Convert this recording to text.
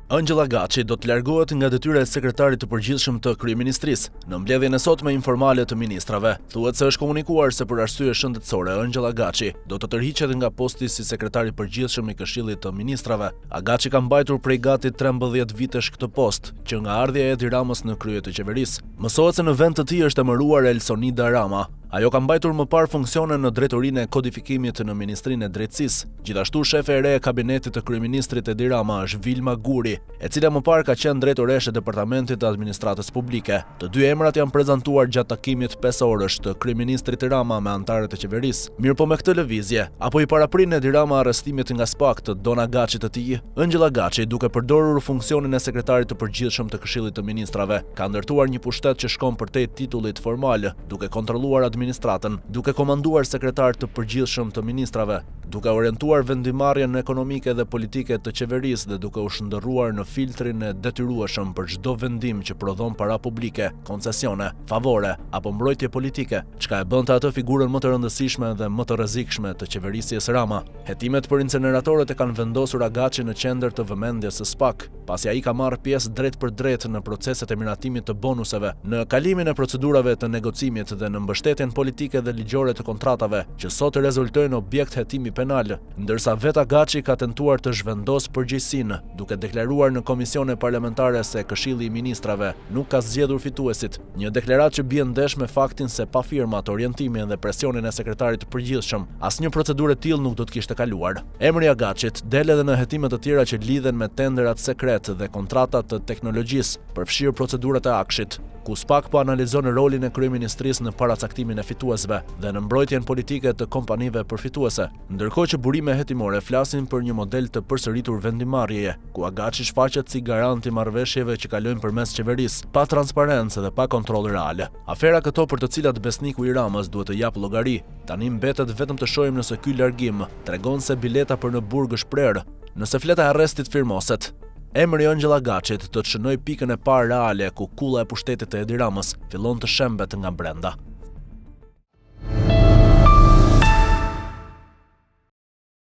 Ëngjëll Agaçi do të largohet nga detyra e sekretarit të përgjithshëm të Kryeministrisë. Në mbledhjen e sotme informale të ministrave, thuhet se është komunikuar se për arsye shëndetësore Ëngjëll Agaçi do të tërhiqet nga posti si sekretar i përgjithshëm i Këshillit të Ministrave. Agaçi ka mbajtur prej gati 13 vitesh këtë post, që nga ardhja e Edi Ramës në krye të qeverisë. Mësohet se në vend të tij është emëruar Elsonida Rama. Ajo ka mbajtur më parë funksione në Drejtorinë e Kodifikimit në Ministrinë e Drejtësisë. Gjithashtu shefe e re e kabinetit të kryeministrit Edi Rama është Vilma Guri, e cila më parë ka qenë drejtoreshë e Departamentit të Administratës Publike. Të dy emrat janë prezantuar gjatë takimit pesëorësh të kryeministrit Rama me anëtarët e qeverisë. Mirëpo me këtë lëvizje, a po i paraprin Edi Rama arrestimit nga SPAK të Don Agaçit të tij? Ëngjëll Agaçi, duke përdorur funksionin e sekretarit të përgjithshëm të Këshillit të Ministrave, ka ndërtuar një pushtet që shkon përtej titullit formal, duke kontrolluar administratën, duke komanduar sekretarë të përgjithshëm të ministrave, duke orientuar vendimmarrjen ekonomike dhe politike të qeverisë dhe duke u shndërruar në filtrin e detyrueshëm për çdo vendim që prodhon para publike, koncesione, favore apo mbrojtje politike, çka e bënte atë figurën më të rëndësishme dhe më të rrezikshme të qeverisjes Rama. Hetimet për inceneratorët e kanë vendosur Agaçin në qendër të vëmendjes së SPAK, pasi ai ka marrë pjesë drejtpërdrejt në proceset e miratimit të bonuseve, në kalimin e procedurave të negocimit dhe në mbështetjen politike dhe ligjore të kontratave, që sot rezultojnë objekt hetimi penal, ndërsa vetë Agaçi ka tentuar të zhvendosë përgjegjësinë, duke deklaruar në komisione parlamentare se Këshilli i Ministrave nuk ka zgjedhur fituesit, një deklaratë që bie ndesh me faktin se pa firmat, orientimin dhe presionin e Sekretarit të Përgjithshëm, asnjë procedurë e tillë nuk do të kishte kaluar. Emri i Agaçit del edhe në hetime të tjera që lidhen me tenderat sekretë dhe kontrata të teknologjisë, përfshirë procedurat e AKSHI-t, ku SPAK po analizon rolin e kryeministrisë në paracaktimin e fituesve dhe në mbrojtjen politike të kompanive përfituese. Ndërkohë që burime hetimore flasin për një model të përsëritur vendimmarrjeje, ku Agaçi shfaqet si garant i marrëveshjeve që kalojnë përmes qeverisë, pa transparencë dhe pa kontroll real. Afera këto për të cilat besniku i Ramës duhet të japë llogari, tani mbetet vetëm të shohim nëse ky largim tregon se bileta për në burg është prerë, nëse fleta e arrestit firmoset. Emri i Ëngjëll Agaçit do të shënojë pikën e parë reale ku kulla e pushtetit të Edi Ramës fillon të shembet nga brenda.